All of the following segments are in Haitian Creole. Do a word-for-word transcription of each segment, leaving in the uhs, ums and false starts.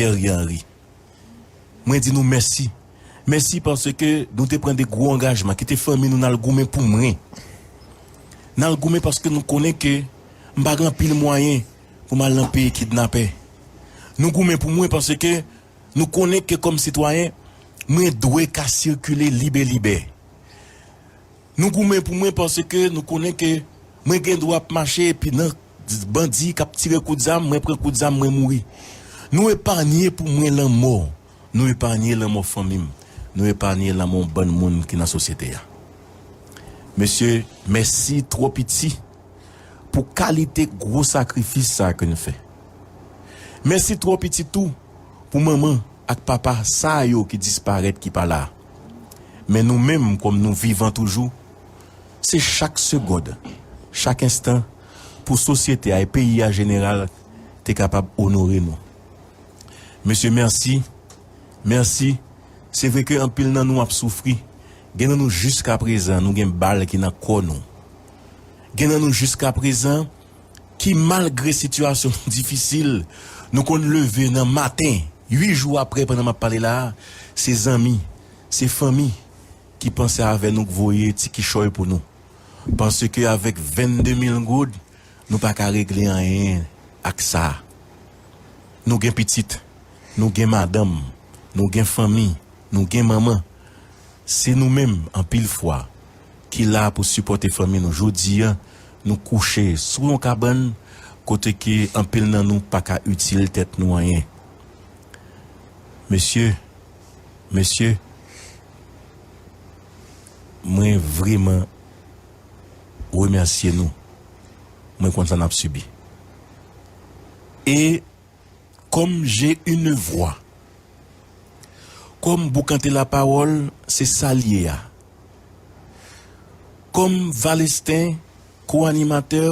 Guerrier Henry. Mwen di nou mèsi. Mèsi paske nou te pran de gwo angajman, kite fanmi nou n al goumen pou mwen. N al goumen paske nou konnen ke m pa gen anpil mwayen pou m al nan peyi kidnapè. Nou goumen pou mwen paske nou konnen ke kòm sitwayen, mwen dwe ka sikile libelibè. Nou goumen pou mwen paske nou konnen ke mwen gen dwa ap mache epi nan bandi k ap tire kout zam, mwen pran kout zam, mwen mouri. Nou epanye pou mwen lanmò. Nou epanye lanmò fanmi m. Nou epanye lanmò yon bann moun ki nan sosyete a. Mesye, mèsi twò piti pou kalite gwo sakrifis sa a ke n fè. Mèsi twò piti tou pou manman ak papa sa yo ki disparèt, ki pa la. Men nou menm, kòm nou vivan toujou, se chak segond, chak enstan, pou sosyete a e peyi a jeneral te kapab onore nou. Mesye, mèsi. Mèsi. Se vre ke anpil nan nou ap soufri. Gen nan nou jiskaprezan, nou gen bal ki nan kò nou. Gen nan nou jiskaprezan ki, malgre sitiyasyon difisil, nou konn leve nan maten, uit jou apre, pandan m ap pale la a, se zanmi, se fanmi ki panse avè nou, k voye ti kichòy pou nou. Paske avèk vennde mil goud, nou pa ka regle anyen ak sa. Nou gen pitit, nou gen madanm, nou gen fanmi, nou gen manman. Se nou menm, anpil fwa, ki la pou sipòte fanmi nou. Jodi a, nou kouche sou yon kabann kote ke anpil nan nou pa ka itil tèt nou anyen. Mesye, mesye, mwen vrèman remèsye nou. Mwen konn sa n ap sibi. E kòm j'ai une voix, kòm Boukante Lapawòl, se sa l ye a. Kòm Valesten, ko-animatè,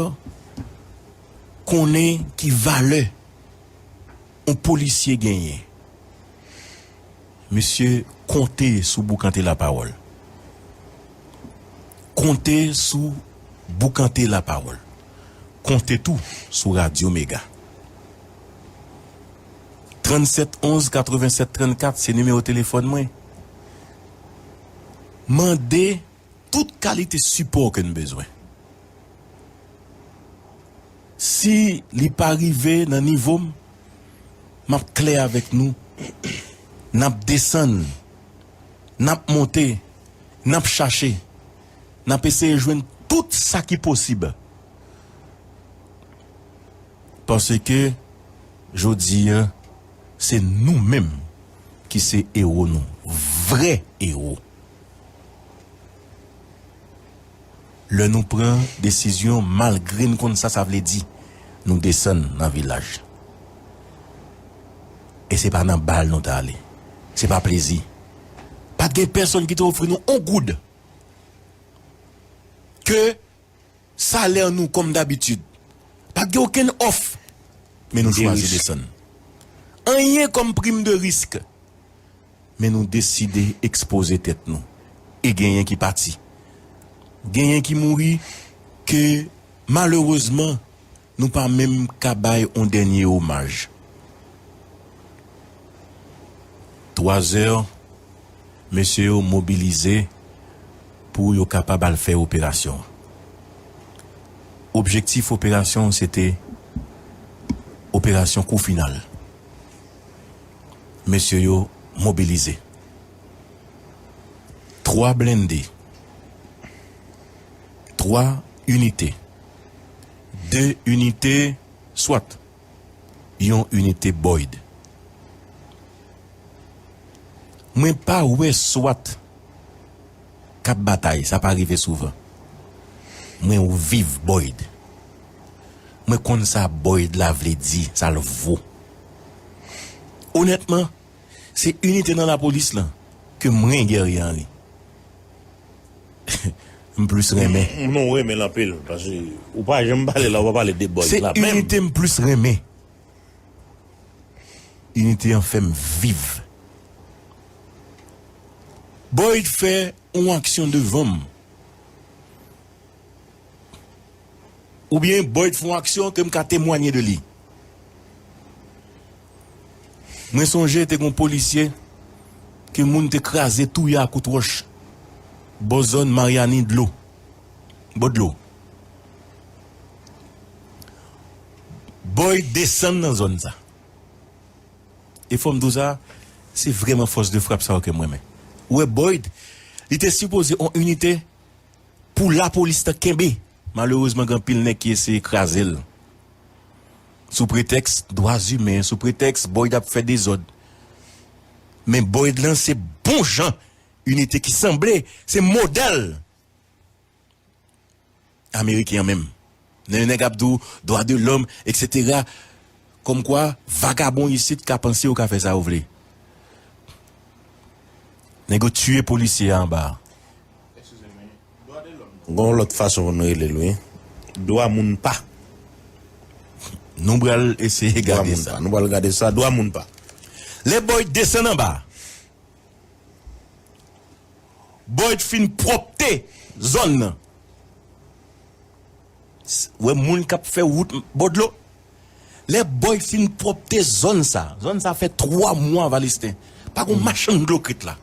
konnen ki valè yon polisye genyen. Mesye, konte sou Boukante Lapawòl. Konte sou Boukante Lapawòl. Konte tou sou Radyo Mega. Trannsèt onz katrevennsèt trannkat se nimewo telefòn mwen. Mande tout kalite sipò ke n bezwen. Si li pa rive nan nivo m, m ap klè avèk nou. N ap desann, n ap monte, n ap chache, n ap eseye jwenn tout sa ki posib. Paske, jodi a, se nou menm ki se ewo nou, vrè ewo. Lè nou pran desizyon, malgre n konn sa sa vle di, nou desann nan vilaj. E se pa nan bal nou t ale. Se pa plezi. Pa t gen pèsonn ki te ofri nou on goud ke salè nou kòm dabitid. Pa t gen okenn òf. Men nou chwazi desann. Anyen kòm prim de risk. Men nou deside ekspoze tèt nou. E genyen ki pati. Genyen ki mouri ke, malerezman, nou pa menm ka bay on dènye omaj. Twazè, mesye yo mobilize pou yo kapab al fè operasyon. Objektif operasyon se te operasyon kou final. Mesye yo mobilize. Twa blende, twa inite, de inite swat, yon inite Boyd. Mwen pa wè swat k ap batay, sa pa rive souvan. Mwen viv Boyd. Mwen konn sa Boyd la vle di, sa l vo. Onètman, se inite nan lapolis lan ke mwen, Guerrier Henry, m plis renmen. M, m, non, renmen l anpil, paske ou pa janm pale la, ou pa pale de Boyd la menm. Se inite m plis renmen. Inite an fè m viv. Boyd fè yon aksyon devan m. Oubyen Boyd fè yon aksyon ke m ka temwanye de li. Mwen sonje te gen yon polisye ke moun te kraze touye a kout wòch bò zòn Maryani dlo, bò dlo. Boyd desann nan zòn sa. E fò m di w sa, se vrèman fòs de frap sa yo ke m renmen. Ou wè Boyd, li te sipoze yon inite pou lapolis ta kenbe. Malerezman, gen anpil nèg ki eseye kraze l. Sou pretèks dwa imen, sou pretèks Boyd ap fè dezòd. Men Boyd lan se bon jan inite ki sanble, se modèl ameriken an menm. Nan yon nèg ap di w dwa de lòm, etsetera. Kòmkwa, vagabon isit ka panse yo ka fè sa yo vle. Nèg yo tiye polisye a anba a. Gon lòt fason pou nou rele l, wi. Dwa moun pa. Nou pral eseye gade sa. Nou pral gade sa, dwa moun pa. Lè Boyd desann anba a, Boyd fin pwòpte zòn nan. S- Wè moun k ap fè wout bò dlo. Lè Boyd fin pwòpte zòn sa, zòn sa fè twa mwa Valestin. Pa gon machann dlo k ret la.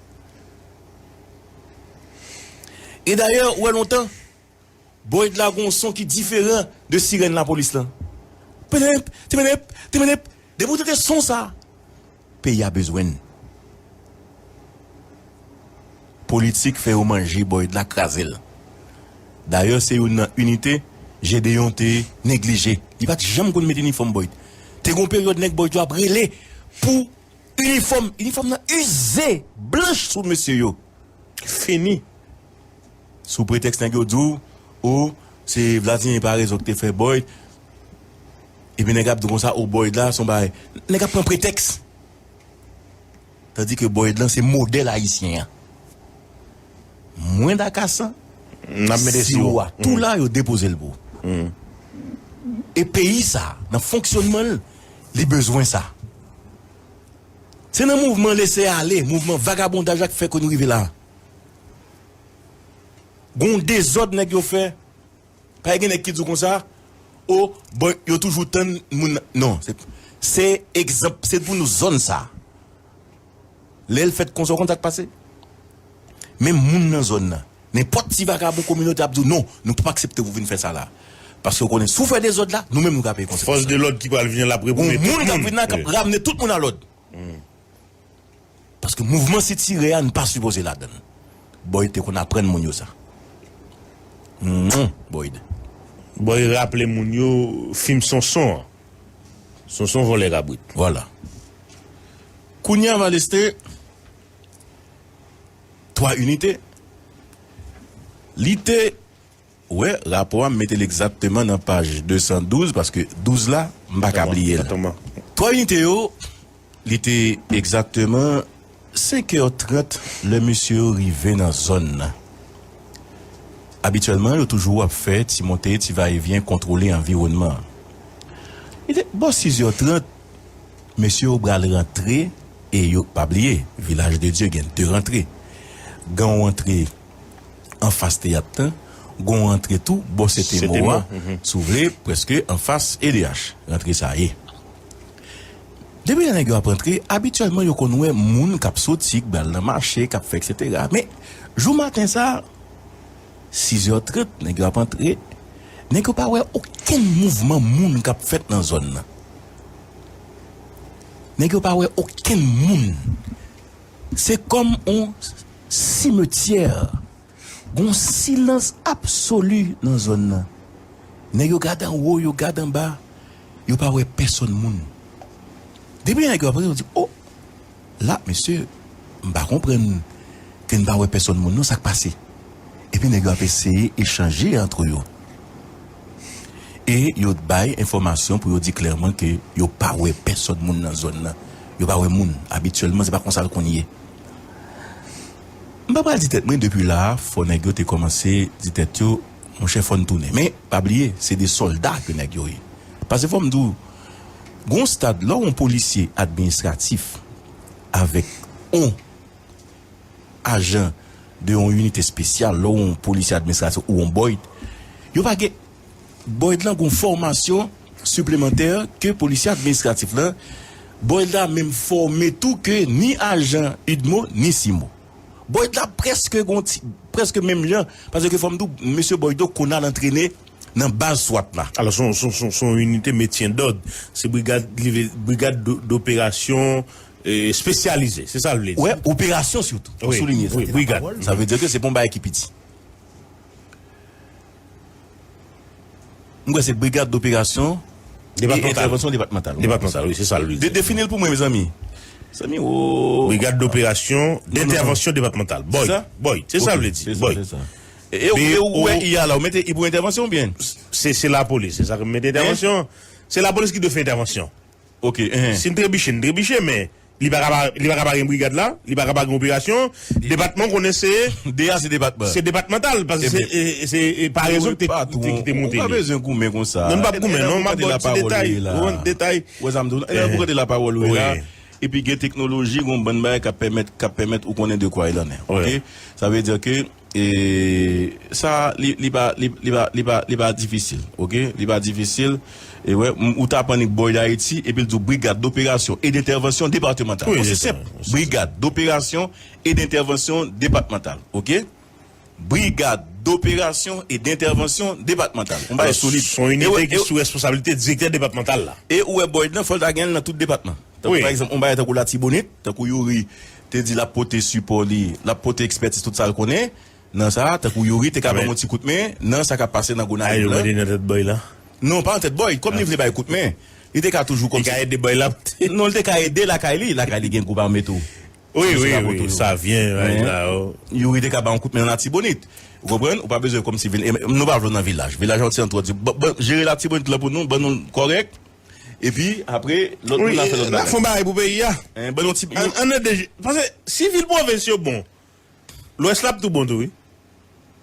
E dayè, ou wè lontan, Boyd la gon son ki diferan de sirèn lapolis lan. Penenp, timenep, timenep. Depi w tande son sa, peyi a bezwen n. Politik fè yo manje Boyd la, kraze l. Dayè, se youn nan inite Gedeon te neglije. Li pa t janm konn met inifòm Boyd. Te gon peryòd nèg Boyd yo ap rele pou inifòm. Inifòm nan ize, blanch sou mesye yo. Fini. Sou pretèks nèg yo di w, o, se Vladimir Paraison ki te fè Boyd. Epi nèg ap di konsa, o, Boyd la, se yon bagay. Nèg ap pran pretèks. Tandike Boyd lan, se modèl ayisyen an. Mwen dakasan, n ap mete sou ou a. Tou la, yo depoze l pou ou. E peyi sa, nan fonksyònman l, li bezwen sa. Se nan mouvman lese ale, mouvman vagabondaj la k fè ke nou rive la. Gon dezòd nèg yo fè. Pa gen nèg ki di w konsa, o, bon, yo toujou tann moun nan. Non, se, se egzanp, se pou nou zòn sa. Lè l fèt konsa, w konn sa k pase? Menm moun nan zòn nan, nenpòt ti vagabon kominote ap di w, non, nou p ap aksepte w pou vin fè sa la. Paske w konnen, si w fè dezòd la, nou menm nou ka peye konsekans. Fòs de lòd ki pral vin la, l ap repoze tout moun. Gon moun k ap vin la, k ap ramne tout moun a lòd. Paske mouvman sitirè a, n pa sipoze ladan l. Boyd te konn aprann moun yo sa. Non, Boyd. Boyd raple moun yo fim Sonson an. Sonson vòlè kabrit. Vwala. Kounye a, Valestin, twa inite. Li te Ou wè, rapò a, m mete l egzakteman nan paj de san douz, paske douz la, m pa ka bliye l. Twa inite yo, li te egzakteman senk è trant lè mesye yo rive nan zòn nan. Abityèlman, yo toujou ap fè ti monte, ti vayevyen, kontwole anviwònman an. Li te, bò sis è trant, mesye yo pral rantre, e yo, pa bliye, Vilaj de Dye gen de rantre. Gen yon rantre anfas teyat lan, gon rantre tou bò Sete Mo a, si w vle, prèske anfas E D H. Rantre sa ye. Depi lè nèg yo ap rantre, abityèlman yo konn wè moun k ap soti, k pral nan mache, k ap fè etsetera. Men, jou maten sa, sis è trant, nèg yo ap antre, nèg yo pa wè okenn mouvman moun k ap fèt nan zòn nan. Nèg yo pa wè okenn moun. Se kòm on simetyè. Gon silans absoli nan zòn nan. Nèg yo gade anwo, yo gade anba, yo pa wè pèsòn moun. Depi nèg yo ap rantre, yo di, o, la, mesye, m pa konprann ke n pa wè pèsòn moun non, sa k pase? Epi nèg yo ap eseye echanje antre yo. E yo bay enfòmasyon pou yo di klèman ke yo pa wè pèsòn moun nan zòn nan. Yo pa wè moun. Abityèlman, se pa konsa l konn ye. M pa pral di tèt mwen, depi la a, fò nèg yo te kòmanse di tèt yo, monchè, fò n tounen. Men, pa bliye, se de sòlda ke nèg yo ye. Paske fò m di w, gon stad, lè w yon polisye administratif avèk yon ajan de yon inite espesyal, lè w yon polisye administratif ou yon Boyd, yo pa gen, Boyd lan gon fòmasyon siplemantè ke polisye administratif lan Boyd la menm fòme tou ke ni ajan UDMO ni CIMO. Boyd la prèske gon ti, prèske menm jan, paske fò m di w, mesye Boyd yo konn al antrene nan baz swat la. Alò, se yon, se yon, se yon, se yon inite maintien d'ordre. Se brigad, li vle, brigad do- doperasyon e, espesyalize. Se sa l vle di. Wè, operasyon sitou. Fò soulinye sa. Wi, brigad. Sa vle di ke se pa yon bagay ki piti. M kwè se brigad doperasyon e entèvansyon depatmantal. Depatmantal, wi, se sa l vle di. Defini l pou mwen, mezanmi. Mezanmi, o. Brigad doperasyon dentèvansyon depatmantal. Boyd. Boyd, se sa l vle di. Boyd. E, e ou wè I A la, ou mete I pou entèvansyon oubyen? Se, se lapolis, se sa ke m mete entèvansyon. Se lapolis ki dwe fè entèvansyon. Ok, enhen. Si n trebiche, n trebiche, men li pa ka pa, li pa ka pa gen brigad la, li pa ka pa gen operasyon. Depatman konnen se de a se depatman. Se depatmantal, paske se, e, se, e, pa rezon ki te, ki te, ki te monte li. Ou pa bezwen goumen konsa. Non, n p ap goumen, non, m ap ba w ti detay. Ou konn detay. Wè sa m di w, e, pou kote lapawòl ou ye la. Epi gen teknoloji, gen yon bann bagay k ap pèmèt, k ap pèmèt ou konnen de quoi il en est. Ok? Sa vle di ke E sa, li, li pa, li, li pa, li pa, li pa difisil, ok? Li pa difisil. E wè, m- ou tape annik Boyd Ayiti, epi l di w Brigade d'opération et d'intervention départementale. Wi, se senp. Brigade d'opération et d'intervention départementale, ok? Brigade d'opération et d'intervention départementale. Yon bagay solid. Se yon inite ki sou responsablite direktè depatmantal la. E ou wè Boyd nan, fò l ta gen l nan tout depatman. Tankou, pa egzanp, yon bagay tankou Latibonit, tankou Youri te di l ap pote sipò li, l ap pote ekspètiz, tout sa l konnen nan sa, tankou Youri te ka ban yon ti kout men nan sa k ap pase nan Gonayiv la. Nan tèt Boyd la? Non, pa nan tèt Boyd, kòm li vle bay kout men, li te ka toujou kòm. Li ka ede Boyd la. Non, li te ka ede lakay li, lakay li gen gwoup ame tou. Wi, wi, wi, Savyen, bagay sa yo. Youri te ka ba yon kout men nan Latibonit. Ou konprann? Ou pa bezwen kòmsi vin, e, nou pa vle w nan vilaj. Vilaj la, se antwò di, ban, ban, jere Latibonit la pou nou, ban nou l kòrèk. Epi, apre, lòt moun nan fè lòt bagay. N ap fè yon bagay pou peyi a. Ban nou ti, an, an ede, paske si vil pwovens yo bon, Lwès la ap tou bon tou, wi.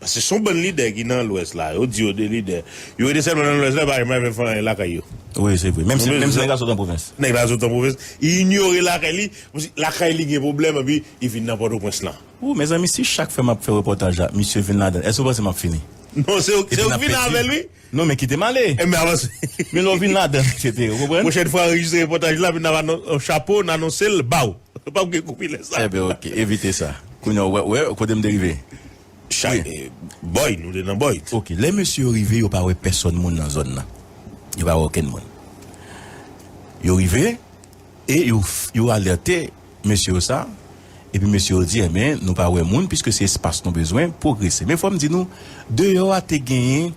Paske se yon bann lidè ki nan Lwès la, yo di yo de lidè. Yo rete sèlman nan Lwès la, pa janm fè anyen lakay yo. Wi, se vre. Menm si, menm si nèg la sot an pwovens. Nèg la sot an pwovens, li inyore lakay li, kòmsi lakay li gen pwoblèm, epi li vin nan Pòtoprens lan. Ou, mezanmi, si chak fwa m ap fè repòtaj la, misye vin ladan, èske w panse m ap fini? Non, se ou, se ou ki vin avè l, wi. Non, men kite m ale. Enben, avanse. Men lè w vin ladan, etsetera, ou konprann? Pwochèn fwa, anrejistre repòtaj la, epi n ap anons, chapo, n anonse l, baw. Ou p ap gen koupi lè sa. Enben, ok, evite sa. Kounye a, ou wè, wè, kote m te rive? Chay, eh, Boyd, nou te nan Boyd. Ok, lè mesye yo rive, yo pa wè pèsòn moun nan zòn nan. Yo pa wè okenn moun. Yo rive, e yo, yo alète mesye yo sa, epi mesye yo di, enben, nou pa wè moun, piske se espas nou bezwen, pwogrese. Men fò m di nou, deyò a te genyen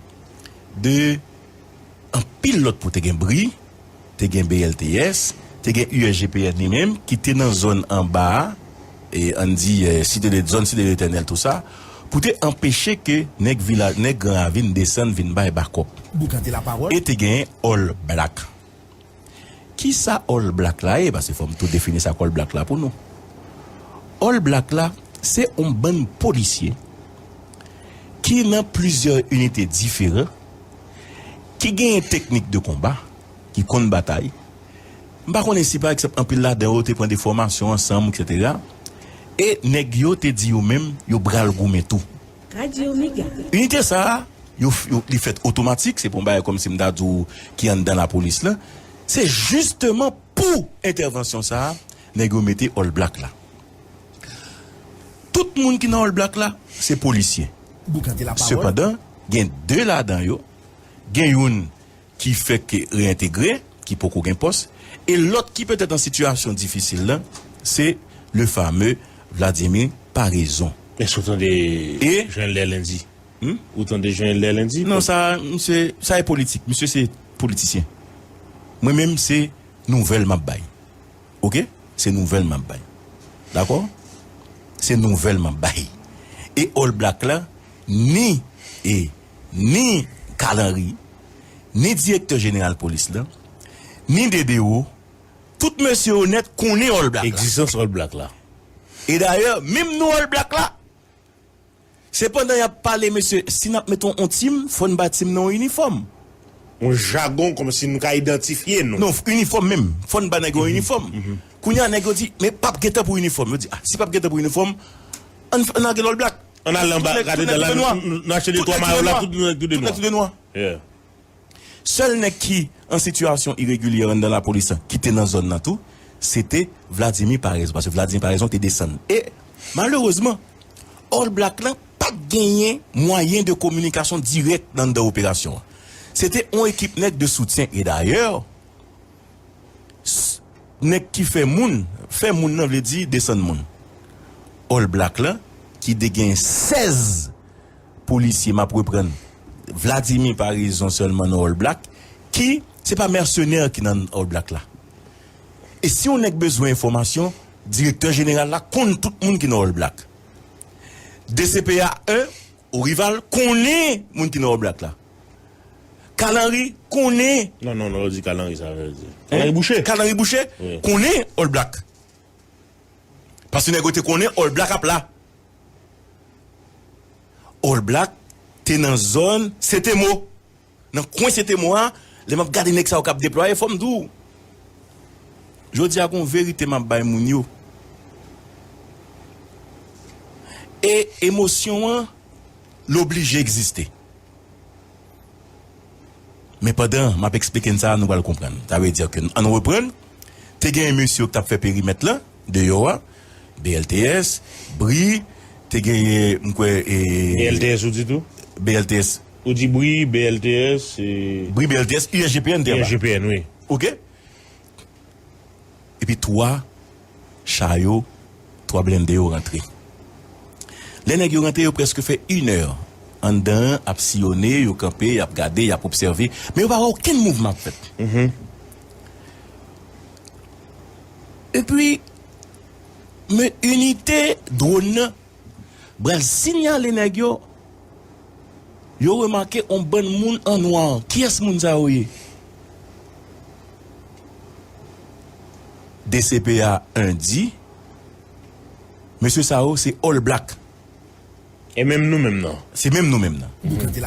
de anpil lòt pou te gen Bri, te gen B L T S, te gen U S G P N li menm, ki te nan zòn anba a, e ann di, eh, Site de, zòn Site de Letènèl, tou sa, pou te anpeche ke nèg vilaj, nèg Gran Ravin desann vin bay bakòp. Boukante lapawòl. E te gen All Black. Kisa All Black la ye? Paske fò m tou defini sa k All Black la pou nou. All Black la, se yon bann polisye ki nan plizyè inite diferan, ki genyen teknik de konba, ki konn batay. M pa konnen si, pa egzanp, anpil ladan yo te pran de fòmasyon ansanm, etsetera. E nèg yo te di yo menm, yo pral goumen tou. Inite sa a, yo, yo, li fèt otomatik, se pa yon bagay kòmsi m ta di w ki anndan lapolis la. Se jisteman pou entèvansyon sa a, nèg yo mete All Black la. Tout moun ki nan All Black la, se polisye. Sepandan, gen de ladan yo, gen youn ki fèk reyentegre, ki poko gen pòs, e lòt ki petèt an sitiyasyon difisil la, se le fameux Vladimir Paraison. Èske w tande Jean Lè Lendi? Hmm? Ou tande Jean Lè Lendi? Non, sa, misye, sa e politik. Misye se politisyen. Mwen menm, se nouvèl m ap bay. Ok? Se nouvèl m ap bay. Dakò? Se nouvèl m ap bay. E All Black la, ni, e, ni Carl Henry, ni direktè jeneral polis la, ni D D O, tout mesye yo nèt konnen All Black la. Egzistans All Black la. E dayè, menm nou All Black la, se pandan y ap pale, mesye, si n ap met yon, yon tim, fò n ba tim nan yon inifòm. Yon jagon kòmsi nou ka idantifye nou. Non, inifòm menm. Fò n ba nèg yo inifòm. Kounye a, nèg yo di, men p ap gen tan pou inifòm. Yo di, ah, si p ap gen tan pou inifòm, ann, ann lage All Black. Ann al anba, gade dan la, nou, nou, nou achte de twa mayo la, tout nèg tou de nwa. Tout nèg tou de nwa. Yeah. Sèl nèg ki an sitiyasyon iregilyè anndan lapolis lan, ki te nan zòn nan tou, se te Vladimir Paraison, paske Vladimir Paraison te desann. E, malerezman, All Black la pa t genyen mwayen de kominikasyon dirèk anndan operasyon an. Se te yon ekip nèg de soutyen, e dayè, s- nèg ki fè moun, fè moun nan vle di desann moun. All Black la, ki te gen sèz polisye, m ap reprann, Vladimir Paraison sèlman nan All Black, ki se pa mèsenè ki nan All Black la. E si yon nèg bezwen enfòmasyon, direktè jeneral la konn tout moun ki nan All Black. D C P A en, Orival konnen moun ki nan All Black la. Kalanri konnen. Non, non, non, di Kalanri sa vle di. Kalanri Boucher. Kalanri Boucher konnen All Black. Paske nèg yo te konnen All Black ap la. All Black te nan zòn Setemo. Nan kwen Setemo a, lè m ap gade nèg sa yo k ap deplwaye, fò m di w, jodi a gon verite m ap bay moun yo. E emosyon an, l oblije egziste. Men pandan m ap eksplike n sa, nou pral konprann. Sa vle di ke, ann reprann, te genyen mesye yo k t ap fè perimèt la, deyò a, B L T S, Bri, te genyen, m kwè, e, B L T S ou di tou? B L T S. Ou di Bri, B L T S, e, Bri, B L T S, U S G P N te anba. U S G P N, wi. Oke? Epi twa cha yo, twa blende yo rantre. Lè nèg yo rantre, yo prèske fè inè anndan an, ap siyone, yo kanpe, y ap gade, y ap obsève, men yo pa wè okenn mouvman ap fèt. Epi, men inite dwòn nan pral sinyale nèg yo, yo remake on bann moun an nwa. Kiyès moun sa yo ye? D C P A en di, mesye sa yo se All Black. E menm nou menm nan? Se menm nou menm nan.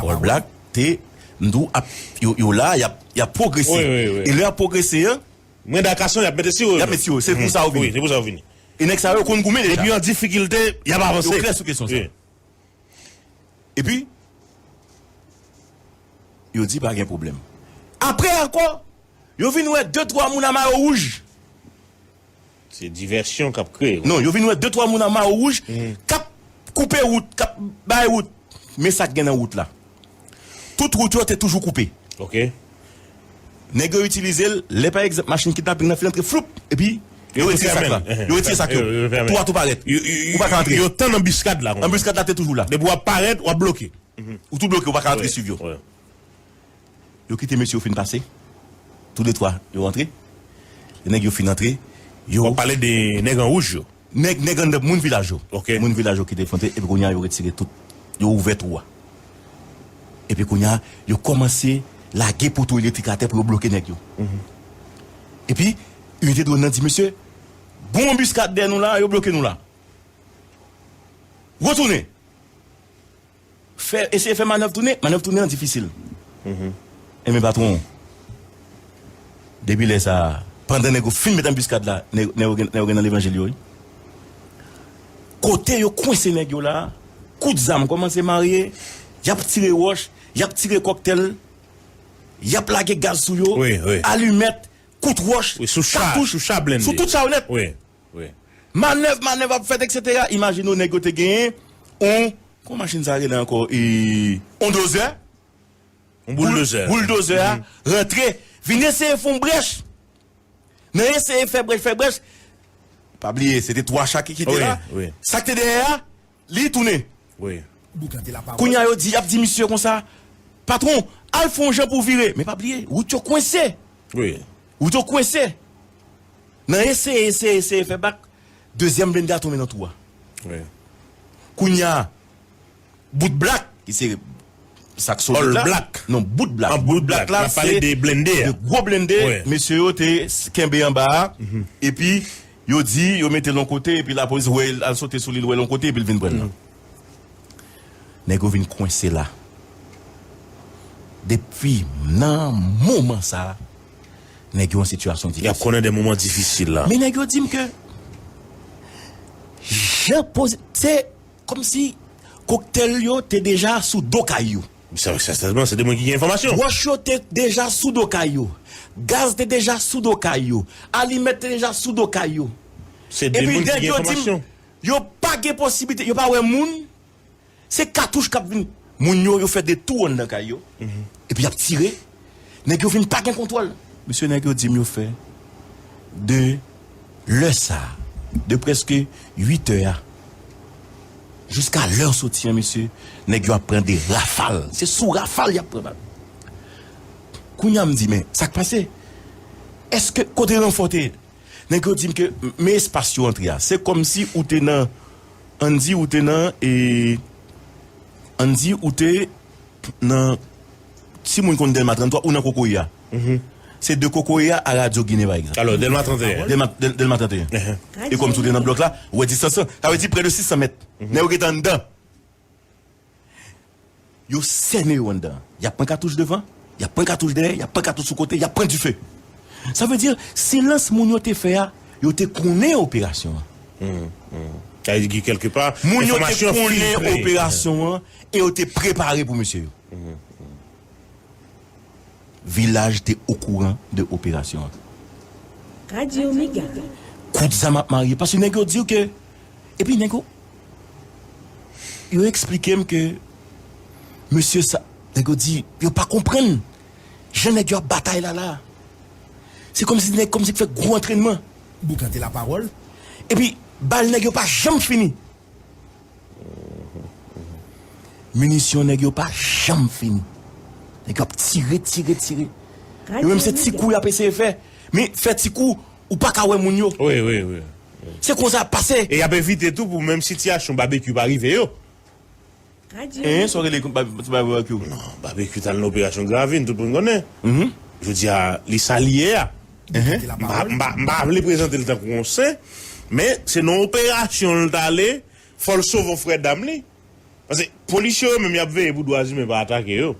All Black te, m di w, ap, yo, yo la, y ap, y ap pwogrese. Wi, wi, wi. E lè y ap pwogrese an, mwen da kason, y ap mete sou yo. Y ap mete sou yo. Se pou sa yo vini. Wi, se pou sa yo vini. E nèg sa yo konn goumen deja. Depi an difikilte, y ap avanse. Yo klè sou kesyon sa. Wi. Epi, yo di pa gen pwoblèm. Apre ankò, yo vin wè de twa moun a mayo wouj. Se divèsyon k ap kreye, wi. Non, yo vin wè de twa moun a mayo wouj k ap koupe wout, k ap bay wout. Men sa k gen nan wout la. Tout wout yo te toujou koupe. Oke. Nèg yo itilize l, lè pa egzanp machin kidnaping nan fin antre, floup, epi yo retire sak la. Yo retire sak yo. Yo, yo fèmen. Tou a tou parèt. Yo, yo, ou pa ka antre. Yo tann anbiskad la, konsa. Anbiskad la te toujou la. Depi w ap parèt, w ap bloke. Ou tou bloke, ou pa ka antre swiv yo. Wi. Yo kite mesye yo fin pase. Tou de twa, yo antre. Lè nèg yo fin antre, yo. W ap pale de nèg an wouj yo. Nèg, nèg anndan moun vilaj yo. Oke. Moun vilaj yo ki te fwonte, epi kounye a yo retire tout. Yo ouvè twou a. Epi kounye a, yo kòmanse lage poto elektrik atè pou yo bloke nèg yo. Epi, inite dwòn nan di, mesye, gon anbiskad dèyè nou la, yo bloke nou la. Retounen. Fè, eseye fè manèv tounen, manèv tounen an difisil. Enben patwon, depi lè sa a, pandan nèg yo fin met anbiskad la, nèg, nèg yo gen, nèg yo gen nan levanjil yo, wi. Kote yo kwense nèg yo la, kout zam kòmanse marye, y ap tire wòch, y ap tire kòktèl, y ap lage gaz sou yo, wi, wi, alimèt, kout wòch, wi, sou cha, katouch, sou cha blende, sou tout cha yo nèt. Wi, wi. Manèv, manèv ap fèt, etsetera. Imajine w, nèg yo te genyen on, kòman machin sa rele ankò? E, on dozè. On bouldozè. Boul-, bouldozè a rantre, vin eseye fè on brèch. Nan eseye fè brèch, fè brèch. Pa bliye, se te twa cha ki kite la. Wi, wi. Sa k te dèyè a, li tounen. Wi. Kounye a yo di, y ap di misye konsa, patwon, al fè on jan pou w vire. Men pa bliye, wout yo kwense. Wi. Wout yo kwense. Nan eseye, eseye, eseye fè bak, dezyèm blende a tonbe nan twou a. Wi. Kounye a, bout blak, ki se sa k solid la. All Black. Non, bout blak. An bout blak la, n ap pale de blende a. De gwo blende, wi, mesye yo te s-, kenbe anba a, epi yo di, yo mete l yon kote, epi lapolis wè l, al sote sou li, l wè l yon kote, epi l vin pran l nan. Nèg yo vin kwense la. Depi nan moman sa a, nèg yo an sitiyasyon difisil. Y ap konnen de moman difisil la. Men nèg yo di m ke jan poze, se kòmsi koktèl yo te deja sou do kay yo. Sa, sètènman, se de moun ki gen enfòmasyon. Wòch yo te deja sou do kay yo. Gaz te deja sou do kay yo. Alimèt te deja sou do kay yo. Se de moun ki gen enfòmasyon. Epi nèg yo di m, yo pa gen posiblite, yo pa wè moun. Se katouch k ap vin. Moun yo, yo fè de tou anndan kay yo. Epi y ap tire. Nèg yo vin pa gen kontwòl. Mesye, nèg yo di m yo fè de lè sa a, de prèske uit è a, jiska lè w soti an, mesye, nèg yo ap pran de rafal. Se sou rafal y ap pran bal. Kounye a m di, men, sa k pase? Èske kote ranfò te ye? Nèg yo di m ke, men espas yo antre a. Se kòmsi ou te nan, ann di ou te nan, e, ann di ou te nan, si moun konn Dèlma trannntwa, ou nan Kokoye a. Se de Kokoye a a Radyo Ginen, pa egzanp. Alò, Dèlma trannteyen. Dèlma, Dèl-, Dèlma trannteyen. E kòmsi ou te nan blòk la, ou wè distans lan, sa vle di prè de sis san mèt. Nèg yo gentan anndan. Yo sène yo anndan. Y ap pran katouch devan, y ap pran katouch dèyè, y ap pran katouch sou kote, y ap pran dife. Sa vle di, silans moun yo te fè a, yo te konnen operasyon an. Sa vle di ki kèlkepa, moun yo te konnen operasyon an e yo te prepare pou mesye yo. Vilaj te okouran de operasyon an. Radyo Mega. Kout zam ap marye. Paske nèg yo di w ke, epi nèg yo, yo eksplike m ke mesye sa, nèg yo di, yo pa konprann jan nèg yo ap batay la la. Se kòmsi nèg, kòmsi k fè gwo antrènman. Boukante lapawòl. Epi, bal nèg yo pa janm fini. Minisyon nèg yo pa janm fini. Nèg yo ap tire, tire, tire. Yo menm se ti kou y ap eseye fè. Men fè ti kou, ou pa ka wè moun yo. Wi, wi, wi. Se konsa ap pase. E y ap evite tou pou menm sitiyasyon babekyou pa rive yo. Hein, sa w rele ti babekyou? Non, babekyou t al nan operasyon Gravin, tout moun konnen. Jodi a, li sa li ye a. M pa, m pa, m pa vle prezante l tankou yon sen, men se nan operasyon l t ale, fò l sove yon frè dam li. Paske polisye yo menm y ap veye pou dwa imen pa atake yo.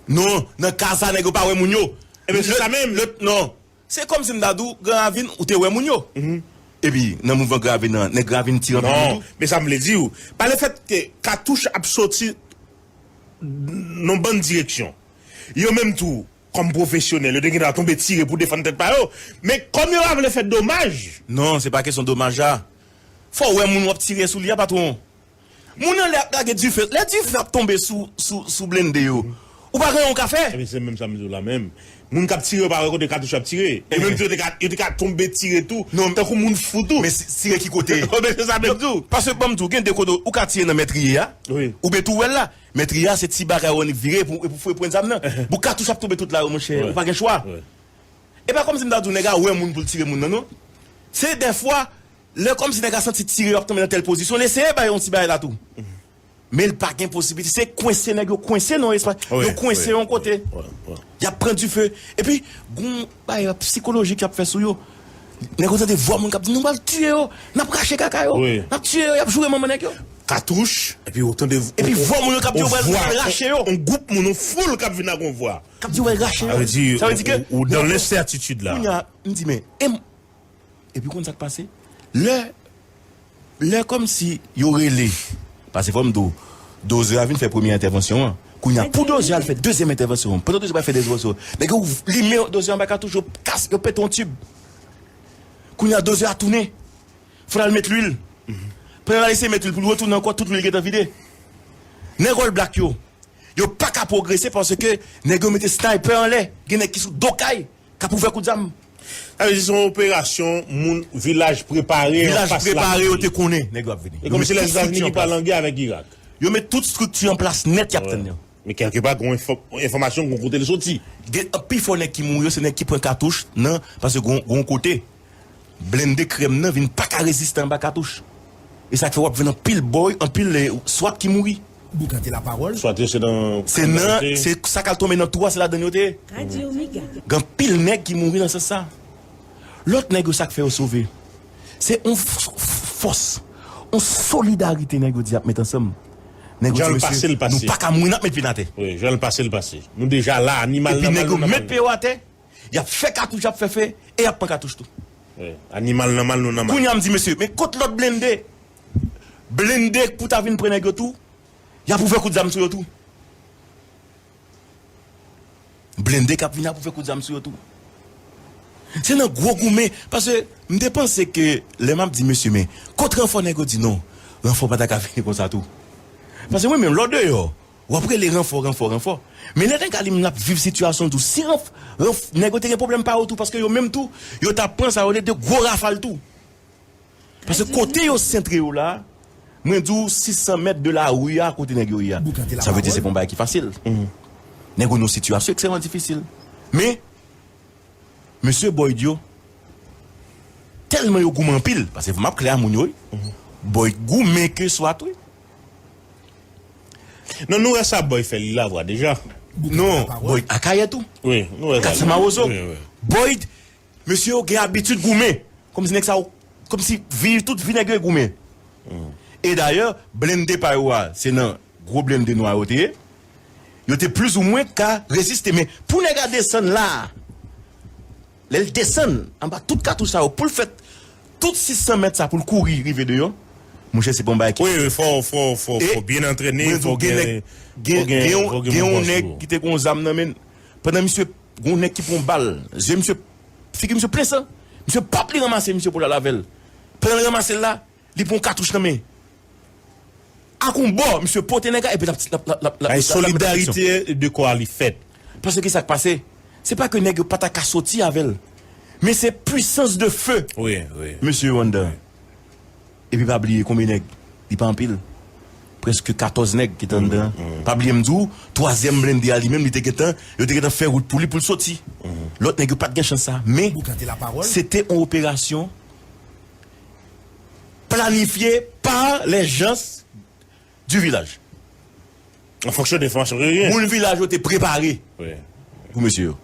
Non, nan ka sa nèg yo pa wè moun yo. Ebyen se sa menm. Non. Se kòmsi m ta di w, Gran Ravin, ou te wè moun yo. Epi, nan mouvman Gran Ravin nan, nèg Gran Ravin tire anpil moun tou. Non, men sa m vle di w, pa lefèt ke katouch ap soti nan bann direksyon. Yo menm tou, kòm pwofesyonèl, yo te gentan tonbe tire pou defann tèt pa yo. Men kòm yo pa vle fè domaj. Non, se pa kesyon domaj la. Fò w wè moun w ap tire sou li a, patwon. Moun nan lè ap lage dife, lè dife ap tonbe sou, sou, sou blende yo, ou pa gen anyen w ka fè. Ebyen, se menm sa m di w la menm. Moun k ap tire yo pa wè kote katouch yo ap tire. Yo menm tou, yo te ka, yo te ka tonbe tire tou, tankou moun fou tou. Men si, tire ki kote? Ebyen, se sa menm tou. Paske, ban m di w, gen de kote ou ka tire nan mètriye a, oubyen tou wè l la. Mètriye a, se ti bagay ou annik vire pou, pou foure pwen zam nan. Bon, katouch ap tonbe tout la yo, monchè, ou pa gen chwa. E pa kòmsi m ta di w nèg a wè moun pou l tire moun nan, non. Se dèfwa, lè kòmsi nèg a santi tire yo ap tonbe nan tèl pozisyon, l eseye bay yon ti bagay la tou. Men l pa gen posiblite. Se kwense, nèg yo kwense nan yon espas. Yo kwense yon kote. Y ap pran dife. Epi, gon bagay sikolojik y ap fè sou yo. Nèg yo tande vwa moun k ap di, "Nou pral tiye yo. N ap rache kaka yo. N ap tiye yo." Y ap joure manman nèg yo. Katouch. Epi ou tande. Epi vwa moun yo k ap di, "Yo pral rache yo." Yon gwoup moun, yon foul k ap vin ak yon vwa. K ap di, "Yo pral rache yo." Sa vle di, sa vle di ke ou, ou dan lensètitid la. Kounye a, m di, men, e m Epi konn sa k pase? Lè, lè kòmsi yo rele, paske fò m di w, dozè a vin fè premye entèvansyon an. Kounye a, pou dozè a al fè dezyèm entèvansyon an, pandan dozè a pral fè dezyèm entèvansyon an, nèg yo limen dozè a anba katouch, yo kas, yo pete yon tib. Kounye a, dozè a tounen. Fò l al met lwil. Pandan l al eseye met lwil pou l retounen ankò, tout lwil gentan vide. Nèg All Black yo, yo pa ka pwogrese paske nèg yo mete sniper anlè. Gen nèg ki sou do kay k ap ouvè kout zam. Sa vle di se yon operasyon moun vilaj prepare. Vilaj prepare, yo te konnen nèg yo ap vini. E kòmsi Lèzetazini ki pral an gè avèk Irak. Yo met tout estrikti an plas nèt, y ap tann yo. Men kèlkepa, gon enfò-, enfòmasyon, gon kote l soti. Gen, pifò nèg ki mouri yo, se nèg ki pran katouch nan, paske gon, gon kote blende krèm nan vin pa ka reziste anba katouch. E sa k fè w ap jwenn anpil bòy, anpil, eh, swat ki mouri. Boukante lapawòl. Swat yo se nan, se nan, se sa k al tonbe nan twou a, se ladann yo te ye. Radyo Mega. Gen anpil nèg ki mouri nan sans sa. Lòt nèg yo, sa k fè yo sove, se yon f-, f-, fòs, yon solidarite nèg yo di y ap met ansanm. Nèg yo di, mesye, nou pa ka mouri, n ap met pye n atè. Jan l pase, l pase. Nou deja la, animal nan mal, nou nan mal. Epi nèg yo met pye yo atè, y ap fè katouch, y ap fè fe, e y ap pran katouch tou. Animal nan mal, nou nan mal. Kounye a, m di, mesye, men kot lòt blende? Blende pou ta vin pran nèg yo tou, y ap ouvè kout zam sou yo tou. blende k ap vini ap ouvè kout zam sou yo tou. Se nan gwo goumen, paske m te panse ke lè m ap di mesye, men kot ranfò, nèg yo di non, ranfò pa ta ka vini konsa tou. Paske mwen menm, lè w deyò, w ap rele ranfò, ranfò, ranfò. Men lè nèg la li menm l ap viv sitiyasyon l tou, si ranf, ranf, nèg yo te gen pwoblèm pa yo tou, paske yo menm tou, yo t ap pran sa yo rele de gwo rafal tou. Paske kote yo sentre yo la, mwen di w sis san mèt de lari a, kote nèg yo ye a. Sa vle di se pa yon bagay ki fasil. Nèg yo nan yon sitiyasyon ekstrèmman difisil. Men, mesye Boyd yo, tèlman yo goumen anpil, paske fò m ap klè a moun yo, wi. Boyd goumen ke swat, wi. Non, nou wè sa Boyd fè li Lavwa deja. Non, Boyd Akayè tou. Wi, nou wè sa. Katsan Mawozo. Wi, wi. Boyd, mesye yo gen abitid goumen. Kòmsi nèg sa yo, kòmsi vi, tout vi nèg yo e goumen. E dayè, blende pa yo a, se nan gwo blende nwa yo te ye. Yo te plizoumwen ka reziste, men pou nèg la desann la, lè l desann anba tout katouch sa yo, pou l fè tout sis san mèt sa pou l kouri rive deyò, monchè, se pa yon bagay ki fasil. Wi, wi, fò, fò, fò, fò byen antrene, fò gen, gen, gen yon nèg ki te gen yon zam nan men l. Pandan misye, gen yon nèg ki pran yon bal, zye misye, figi misye plen san. Misye p ap li ranmase misye pou l al avè l. Pandan l ranmase l la, li pran yon katouch nan men. Ak yon bò, misye pote nèg la, epi l ap, l ap, l ap, l ap, l ap, l ap, l ap, l ap, solidarite de kò a li fèt. Paske ki sa k pase? Se pa ke nèg yo pa ta ka soti avè l. Men se pwisans de fe. Wi, wi. Mesye yo anndan. Epi pa bliye konbyen nèg, li pa anpil. Prèske katòz nèg ki te anndan. Pa bliye m di w, twazyèm blende a li menm, li te gentan, yo te gentan fè wout pou li pou l soti. Lòt nèg yo pa t gen chans sa. Men, se te yon operasyon planifye pa les gens du village. An fonksyon de enfòmasyon ke yo gen. Moun vilaj yo te prepare pou mesye yo.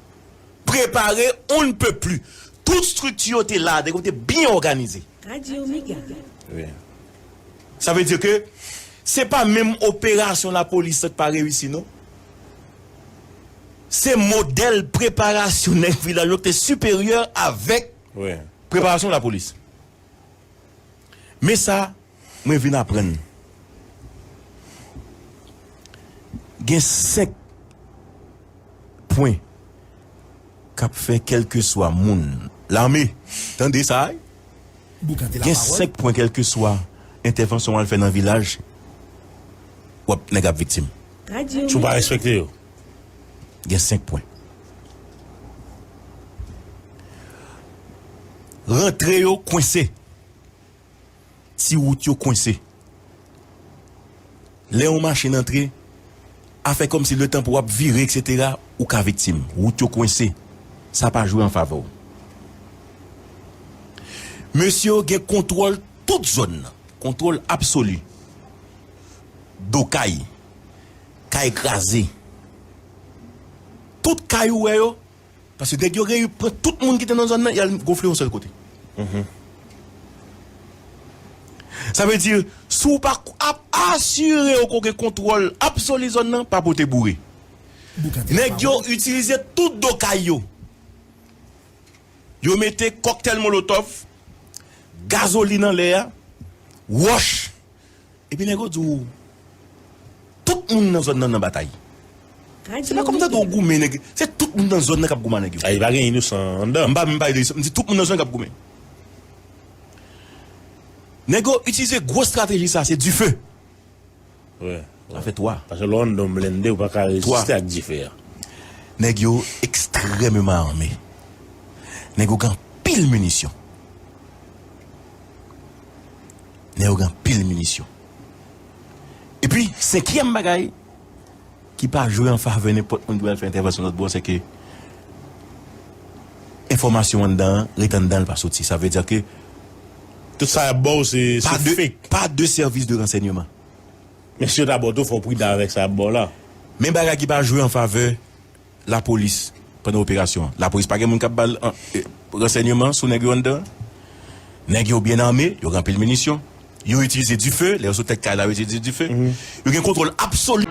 Prepare, on ne peut plus. Tout estrikti yo te la, nèg yo te byen òganize. Radyo Mega. Wi. Sa vle di ke se pa menm operasyon lapolis la ki pa reyisi, non. Se modèl preparasyon nèg vilaj yo ki te siperyè avèk preparasyon lapolis. Men sa, mwen vin aprann. Gen senk pwen k ap fè kèlkeswa moun, lame, tande sa, wi. Gen senk pwen kèlkeswa entèvansyon w al fè nan vilaj, w ap, nèg ap viktim. Si w pa respekte yo. Gen senk pwen. Rantre yo kwense. Ti wout yo kwense. Lè yon machin antre, afè kòmsi letan pou w ap vire, etsetera, ou ka viktim. Wout yo kwense. Sa pa jwe an favè w. Mesye yo gen kontwòl tout zòn nan. Kontwòl absoli. Do kay. Kay kraze. Tout kay ou wè yo, paske nèg yo reyini pran tout moun ki te nan zòn nan, y al gonfle yon sèl kote. Sa vle di, si w pa k-, ap asire w ke w gen kontwòl absoli zòn nan, pa pote boure. Nèg yo itilize tout do kay yo. Yo mete kòktèl molotòv, gazolin anlè a, wòch, epi nèg yo di w, tout moun nan zòn nan nan batay. Se pa kòm tande w goumen nèg, se tout moun nan zòn nan k ap goumen ak nèg yo. Ay, pa gen inosan anndan. M pa menm pale de inosan, m di tout moun nan zòn k ap goumen. Nèg yo itilize gwo estrateji sa, se dife. Wi. Sa fè twa. Paske lè w anndan yon blende, ou pa ka reziste ak dife a. Nèg yo ekstrèmeman ame. Nèg yo gen anpil minisyon. Nèg yo gen anpil minisyon. Epi, senkyèm bagay ki pa jwe an favè nenpòt moun ki pral fè entèvansyon lòt bò, se ke enfòmasyon anndan an ret anndan, l pa soti. Sa vle di ke tout sa y ap ba w, se, se fake. Pa de sèvis de ransèyman. Men si yo ta ba w tou, fò w pridan avèk sa y ap ba w la. Men bagay ki pa jwe an favè lapolis pandan operasyon an. Lapolis pa gen moun k ap ba l, an, e, ransèyman sou nèg yo anndan. Nèg yo byen ame, yo gen anpil minisyon. Yo itilize dife, lè yo sou tèt kay la, yo itilize dife. Yo gen kontwòl absoli.